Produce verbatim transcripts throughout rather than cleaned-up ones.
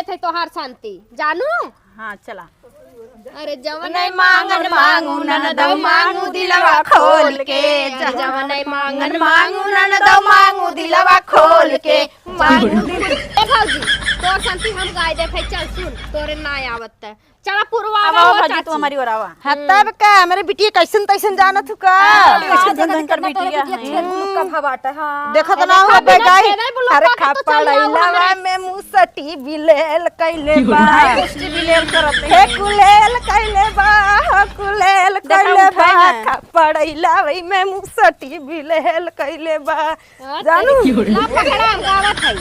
है तोहार शांति, जानू? हाँ, चला। अरे जवन नहीं मांगन मांगू ननदो मांगू दिलवा खोल के, जवन नहीं मांगन मांगू ननदो मांगू दिलवा खोल के, मांगू दिल-, ए भौजी, तोर शांति हम गाय देखे, चल सुन, तोरे ना आवत त। चला पुरवा अब आओ हो भौजी, चाची। तू हमारी ओर आवा। हाँ, तब का, हमरे बिटिया कैसन तैसन जानत हु का? हाँ, कैसन कैसन धन कर बिटिया है। छेद मुलुक का भवाटा, हाँ। देखत ना हो बेगाई। अरे खा पड़ैलवा में मुसटी बिलेल कैले बा। मुसटी बिलेल करत हे है। कुलेल कैले बा, हो कुलेल देखा कैले उठा बा। है। खा पड़ैलवा में मुसटी बिलेल कैले बा। हाँ, जानू। तेरी ला पकड़ा, हम गावत है।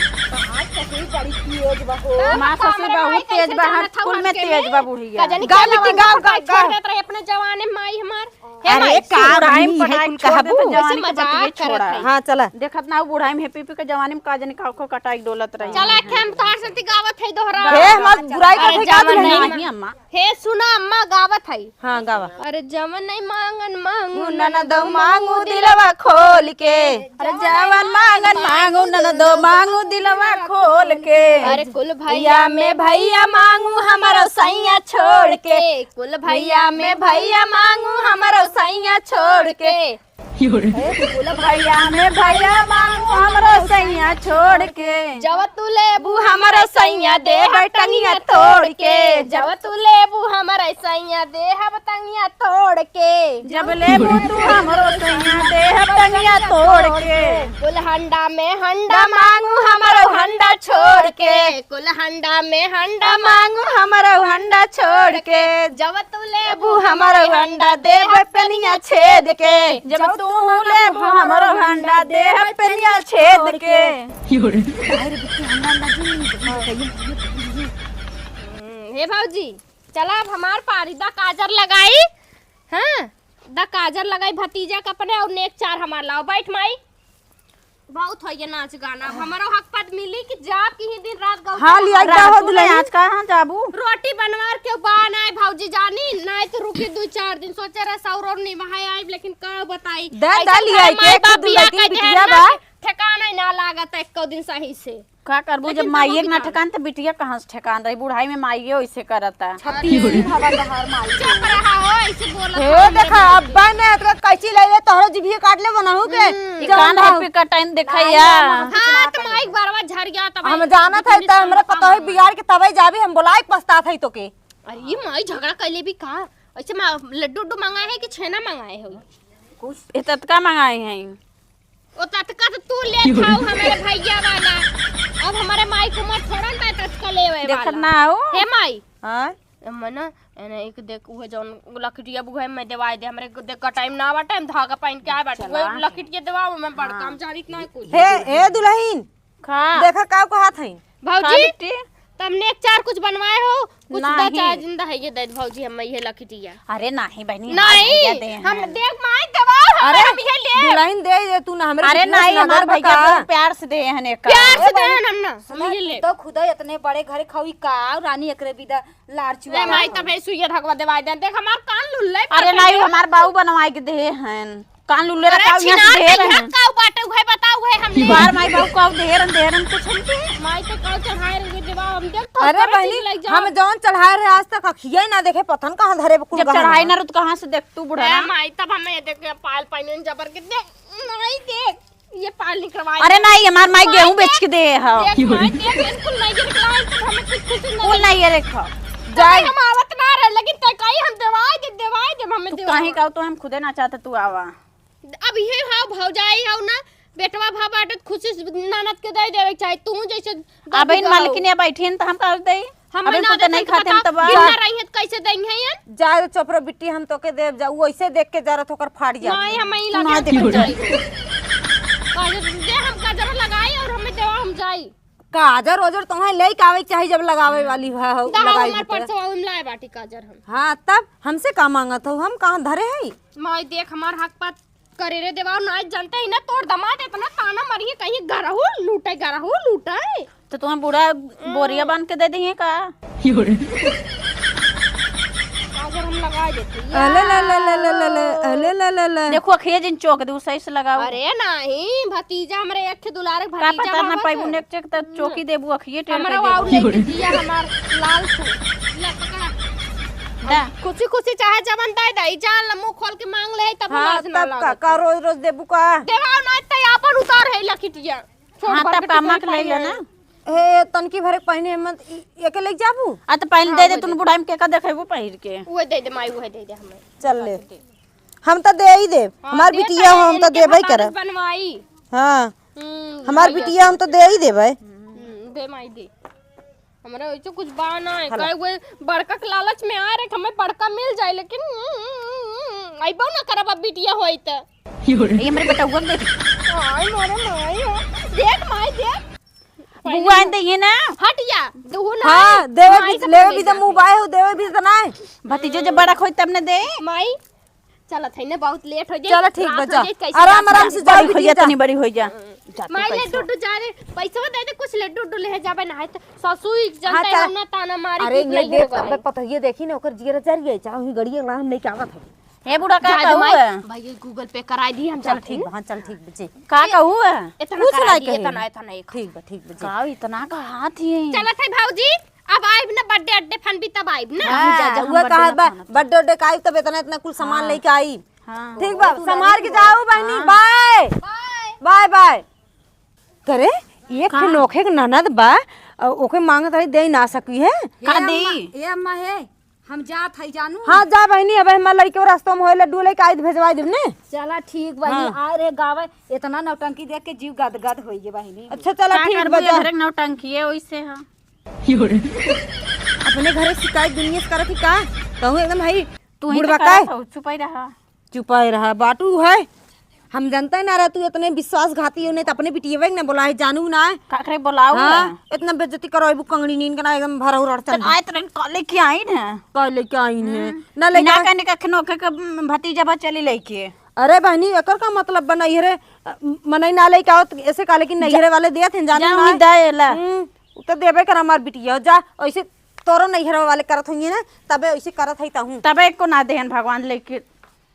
आज ससुर बड़ी तेज बा हो। माँ ससुर बहुत तेज बा, हर कुल में तेज बा बुढ़िया। गाओ बिट्टी, गाओ, गाओ, गाओ। अपने जवाने माई हमार। अरे का बुढ़ाई में पटाई छोड़ दे तो जवानी के बतिये छोड़ा। हाँ, चला। देखत ना, बुढ़ाई में पी पी के जवानी में का जाने का खो कटाई डोलत रही। चला, एक हम तोहार संती गावत है दोहरा। हे, हमार बुराई का अरे, ठेका जवन नहीं। नहीं, अम्मा। हे सुना अम्मा, गावत है। हाँ, गावा। अरे जवन नहीं मांगन मांगू ननदो मांगू दिलवा खोल के। अरे जवन मांगन मांगू ननदो मांगू दिलवा खोल के। अरे कुल भैया में भैया मांगू हमरो सैया छोड़ के। कुल भैया में भैया मांगू हमरो सैया छोड़ के। हे कुल भैया में भैया मांगू हमरो सैया छोड़ के। जब तू लेबू हमरो सैया देहब टंगिया तोड़ के। जब तू लेबू हमरो सैया देहब टंगिया तोड़ के। जब लेबू तू हमरो सैया देहब टंगिया तोड़ के। कुल हंडा में हंडा मांगू हमरो हंडा छोड़ के। कुल हंडा में हंडा मांगू हमरो हंडा छोड़ के। जब तू लेबू हमरो हंडा देहब पेनिया छेद के। जब तू लेबू हमरो हंडा देहब पेनिया छेद के। अरे बिट्टी, हंडा ना दी, हम्म, हे भौजी, चला अब हमार पारी दा काजर लगाई। हाँ, दा काजर लगाई भतीजा के अपने और नेक चार हमार लाओ। बैठ माई। बहुत हो ये नाच गाना। अब हमरो हक पद मिली कि जाब की ही दिन रात गाओ। हाँ, लिया रात जाओ को दुल्हन। आज कहाँ जाबू? रोटी बनवार के बान आए भौजी जानी, नाई तो रुकी दो चार दिन। सोचे रहे सौर और निभाए आए, लेकिन का बताई। दा, ऐसे दा, लिया घर के माई एक बाप दो बिया तीन कह दे बिटिया ना बा। कि ठिकाना ही ना लागत एको दिन सही से। का करबू, जब लेकिन माई बाबू एक ना बिना ठिकान, त बिटिया कहाँ से ठिकान रही? बुढ़ाई में माइये ओइसे करता। छत्तीस हवा बहार माई। चुप रहा हो, ऐसे बोलत हे हो, देखा, अब्बा ने एतना कैंची ले ले, तोहरो जिभिया काट ले बनाऊ के। हम्म। ई जौन कान भाव। पे कटाइन देखैया। हाँ, त माई बरवा झड़ गया, तब हम जानत है, त हमरा पता है, बिगाड़ के तबे जाबी, हम बोलाए के पछतात है तोके। अरे, ये माई झगड़ा कैले भी का? ऐसे मा-, लड्डू उड्डू मंगाए है कि छेना मंगाए हो? कुछ ए ततका मंगाए हैं। ओ ततका तो तू ले थाऊ हमारे भैया वाला। अब हमारे माई को मत छोड़न बे ततका लेवे देखत वाला। ना हो। हे माई। हाँ? मना, एने एक देख उहे जौन लकटिया बुहे में देवाई दे, हमरे को देख का टाइम ना बाटे, हम धागा पहन के आए बाटे। चला। उहे लकटिया देवाओ, मैं बड़का हाँ। हम जानित ना कुछ। हे, हे दुल्हन, का? देखा का कहत हई। भौजी, का बिट्टी? तमने एक चार कुछ बनवाए हो? कुछ दा नहीं। चार जिंदा है, ये दे भौजी, हम ये लकटिया। अरे नहीं बहनी, हमार नहीं, भैया दे हम हैं। देख माई दबाओ, हम अरे, हम ये ले। दुल्हन दे दे तू ना, हमरे अरे बिटिया से नहीं, ना हमार गड़बड़ भैया का? बहुत प्यार से दे हैं एक। प्यार से दे हैं हम ना, हम ये ले। तो खुदा इतने बड़े घर खाऊ का रानी एकरे बिदा लार ए चुआ। माई, तब है सुइया ढकवा देवाई दे। देख हमार कान लुल्ले अरे बाटे नहीं, रे। हमार बाऊ बनवाई के दे हैं। कान लुल्ले अरे रखा, यहाँ से छिनार ढेर नहीं है। है, काऊ बाटे, उहे बताओ, उहे हम ले। बार माई बाबू काऊ ढेरन, ढेरन कुछ हमके। माई तो काऊ चढ़ाए रहे, जब हम देख तो अरे करे बहनी, चीज लग जाओ। हम जौन चढ़ाए रहे आज तक अखिया ही ना देखे, पतन कहाँ धरे कुल जब गहना। चढ़ाई ना रहो तो कहाँ से देख तू बुढ़ा ए ना? माई, तब हमें ये देख पायल पहने जबर के देख, माई देख, ये पायल निकलवाई अरे दे। नहीं, हमार माई माई गेहूं बेच देख, के दे है। देख माई देख, बिल्कुल नहीं निकलवाई, तब हमें कुछ कुछ कुल नहीं। नहीं ये देखो। जाए। हम आवत ना रहे, लेकिन ते कही हम देवाई दे, देवाई दे, हमें तू देवाई। कहीं का तो हम खुदे ना चाहते तू आवा। अब ये हाव भौजाई हाव ना, बेटवा भा बाटे त खुशी से ननद के दे देवे के चाही। तू जैसे अब इन मालकिन या बैठी हैं त हम का दे? हम अबे ना कुछ देते नहीं तो खाते हम बताओ, तब बिना रही है त कैसे देंगे हैं? जा चोपड़ा बिट्टी हम तोके देब जा, उ ऐसे देख के जरा थोकर फाट जात। नहीं, हम ही तू ना लगा देख के जाई। काजर दे, हम काजर लगाई और हमें देवा हम जाई। काजर ओजर तोहे लेके आवे के चाही जब लगावे वाली है, हो, दा, लगाई हमार भी तो। परसवा हम लाए बाटी काजर हम। हाँ, तब हमसे का मांगत हो, हम कहाँ धरे हई? माई देख हमार हक पात करे रे देवा, ना जनते ही ना तोर दमाद इतना ताना मारिए कहीं गरहू लूटे, गरहू लूटे। तो तुम्हें बूढ़ा बोरिया बांध के दे दिए का? हम लगा देते। अले ला ला ला ला ला ला, अले ला ला ला। देखो, अखिए जिन चौक दे, सही से लगाओ। अरे नहीं, भतीजा हमरे एक ठे दुलारे का भतीजा पता ना बाबा पाइबू से। नेक चेक त चौकी देबू, अखिए टेढ़ हमरा कर वाउ देबू। लेके जिया हमार लाल फूल। ले पकड़ा। दा। खुशी खुशी चाहे जवन दे दे, जान ल मुंह खोल के मांग ले, तब हाँ, लाज ना तब का, लागत। का रोज रोज देबू का? देवाओ ना, त आपन उतार है लखिटिया। छोट हाँ, बड़ तब के का टिकल अम्मा के ले पहने ले हैं। ना। हे, तनकी भरे के पहिने मत, इ-, एके लेके जाबू? आ, त पहिन हाँ, दे दे, वो तुन दे। बुढ़ाई में के का देखेबू पहिर के? उहे दे दे माई, उहे दे दे हमें। चल ले। हम त दे ही देब। हाँ, हमार दे बिटिया हो, हम त इनके देबे भतारत करब। बनवाई। हाँ। हम्म, हमार भैया बिटिया से। हम त दे ही देबे। हम्म, दे माई दे। हमरा वैसे कुछ बा ना है, हला। काहे वो बड़का के लालच में आ रहे, हमें बड़का मिल जाए, लेकिन, हम्म, अइबो ना करब अब बिटिया होई त। ये हमरे बेटउआ के दे दे। आई मोरे माई हो। देख माई, देख। बुआ आइन दे ये ना। हट या, दुहु ना हाँ, आई। देवे माई भी, से लेवे बोले भी त जाके। मुँह बाए हो, देवे भी त ना है। भतीजो जब बड़ा होई तब न दे। माई, चलत है ना, बहुत लेट हो जाए। चलो ठीक बा, रात हो जा। जाए, कैसे आराम, जात आराम बा? से जा, बड़ी हो जा, बिटिया, जा। तनी बड़ी हो जा। जा तू माई, ले पैसा। डुडू जा रे, पैसवा दे दे, कुछ ले डुडू ले जाबे ना है तो ससुई हाँ, जनता चल। है ना, ताना मारी अरे, कि ये नहीं देख, होगा अबे भाई। पतोहिए देखी ना, ओकर जियरा जर गई, चाहे वही गड़िया ला हम लेके आवत है। हे बूढ़ा, का जाए दे कहू माई, है? भाई, ये Google Pay कराई दी हम चल जाते ठीक हैं। बा, हाँ, चल ठीक बा, जी। का कहू है? इतना कुछ कराई नहीं दी, कहे। इतना, इतना एक। ठीक बा, ठीक बा, जी। का इतना कहा थी? चलत है भौजी, अब आइब ना birthday अड्डे फन भी तब आइब ना। हाँ, जा, जा, हम वो birthday कहा ना बा, फन। Birthday उड्डे का आइब तब इतना, इतना कुल सामान हाँ। लेके आई। हाँ। ठीक बा, बहुत संभाल के उड़ान जाओ बहिनी, हाँ। Bye। Bye। Bye, bye। करे, एक का? ठे नोखे के ननद बा, अ, ओके मांगत रही, दे ना सकी है। का ये अम्मा, देई? ये अम्मा है, हम जात हई जानू। हाँ, जा बहिनी, अब हमार लड़के रस्तों में होए, लड्डू लेके आई त भेजवाई देब ने। चला ठीक बहिनी, हाँ। आ रे गावे, इतना नौटंकी देख के जीव गदगद होई गे बहिनी। अच्छा, चला का ठीक करबू, बा, जा। ये घरे के नौटंकी है, ओइसे हाँ। अपने घरे शिकायत दुनिया से करत ही का? कहूँ एकदम हई तू ही तो बुढ़बा करत का? हऊ, चुपाई रहा। चुपाई रहा, बाटू है। हम जनते ना रहा तू इतने विश्वासघाती हो, नहीं तो अपने बिटियवे के ना बोला है, जानू ना है। काकरे बोलाऊ हाँ, है? इतना बेइज्जती करो, अबू कंगड़ी नीन के ना एकदम भरा उड़ाड़ तो चल। आए तो रही, कल लेके आई ना। कल लेके आई है। हम्म। ना लेके ना आ- कहने का खनो के, के भतीजा बा चली लेके। अरे बहनी, एकर का मतलब बा नैहरे, अ, मनई ना लेके आओ, तो ऐसे काले कि नैहरे वाले देत हैं, जाने जा ना। उन्हीं दे ला। हम्म, उ तो देबे कर हमार बिटिया, जा, ऐसे तोरो नैहरे वाले करत होइए ना, तबे ऐसे करत है तहूँ। तबे एको ना देहन भगवान लेके।